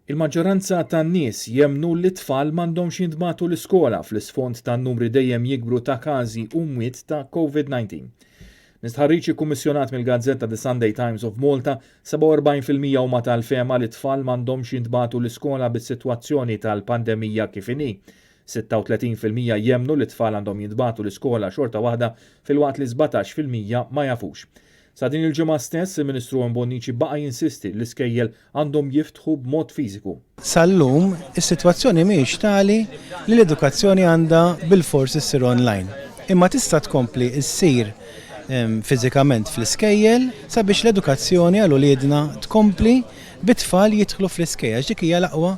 Il-maġġoranza tan-nies jemmnu li t-tfal m'għandhomx jintbagħtu l-iskola fl-isfond tan-numri dejjem jikbru ta' każi u mwiet ta' Covid-19. Minn stħarriġ ikkummissjonat mill-gazzetta The Sunday Times of Malta, 47% huma tal-fehma li t-tfal m'għandhomx jintbagħtu l-iskola bis-sitwazzjoni tal-pandemija kif inhi. 36% jemmnu li t-tfal għandhom jintbagħtu l-iskola xorta waħda filwaqt li 17% ma jafux. Sa din il-ġimgħa stess, il-Ministru Owen Bonnici baqa' jinsisti li l-iskejjel għandhom jiftħu b'mod fiżiku. Sal-lum, is-sitwazzjoni mhijiex tali li l-edukazzjoni għandha bilfors issir online, imma tista' tkompli ssir fiżikament fl-iskejjel sabiex l-edukazzjoni għal uliedna tkompli bit-tfal jidħlu fl-iskejjel għax dik hija l-aqwa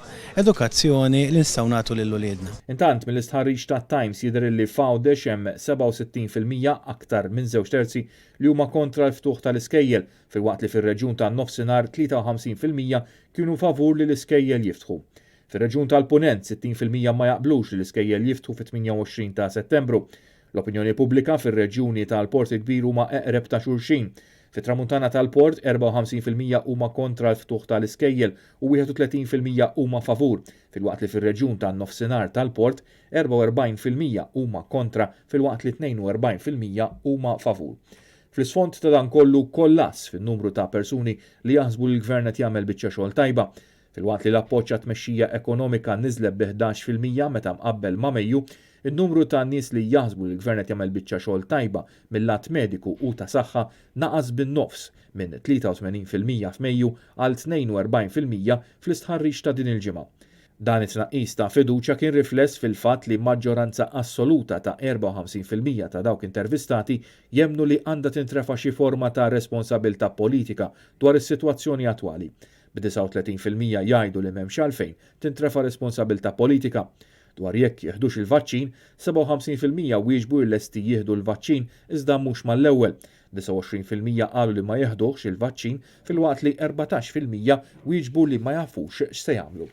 edukazzjoni li nistgħu nagħtu lil uliedna. Intant, mill-istħarriġ tat-Times jidher illi f'Għawdex hemm 67%, aktar minn żewġ terzi, li huma kontra l-ftuħ tal-iskejjel, filwaqt li fir-reġjun tan-Nofsinhar 53% kienu favur li l-iskejjel jiftħu. Fir-reġjun tal-Punent, 60% ma jaqblux li l-iskejjel jiftħu fit-28 ta' Settembru. L-opinjoni pubblika fir-reġjuni tal-Port il-Kbir huma eqreb ta' xulxin. Fit-Tramuntana tal-Port, 54% huma kontra l-ftuħ tal-iskejjel u 31% huma favur, filwaqt li fir-reġjun tan-Nofsinhar tal-Port, 44% huma kontra filwaqt li 42% huma favur. Fl-isfond ta' dan kollu, kollass fin-numru ta' persuni li jaħsbu li l-Gvern qed jagħmel biċċa xogħol tajba. Filwaqt li l-appoġġ għat-tmexxija ekonomika niżlet bi 11% meta mqabbel ma' Mejju, in-numru ta' nies li jaħsbu li l-Gvern qed jagħmel biċċa xogħol tajba mil-lat mediku u ta' saħħa naqas bin-nofs, minn 83% f'Mejju għal 42% fl-istħarriġ ta' din il-ġimgħa. Dan it-tnaqqis ta' fiduċja kien rifless fil-fatt li maġġoranza assoluta ta' 54% ta' dawk intervistati jemmnu li għandha tintrefa' xi forma ta' responsabilità politika dwar is-sitwazzjoni attwali, b'39% jgħidu li m'hemmx għalfejn tintrefa' responsabilità politika. Dwar jekk jieħdux il-vaċċin, 57% wieġbu li lesti jieħdu l-vaċċin iżda mhux mal-ewwel, 29% qalu li ma jeħduhx il-vaċċin filwaqt li 14% wieġbu li ma jafux x'se jagħmlu.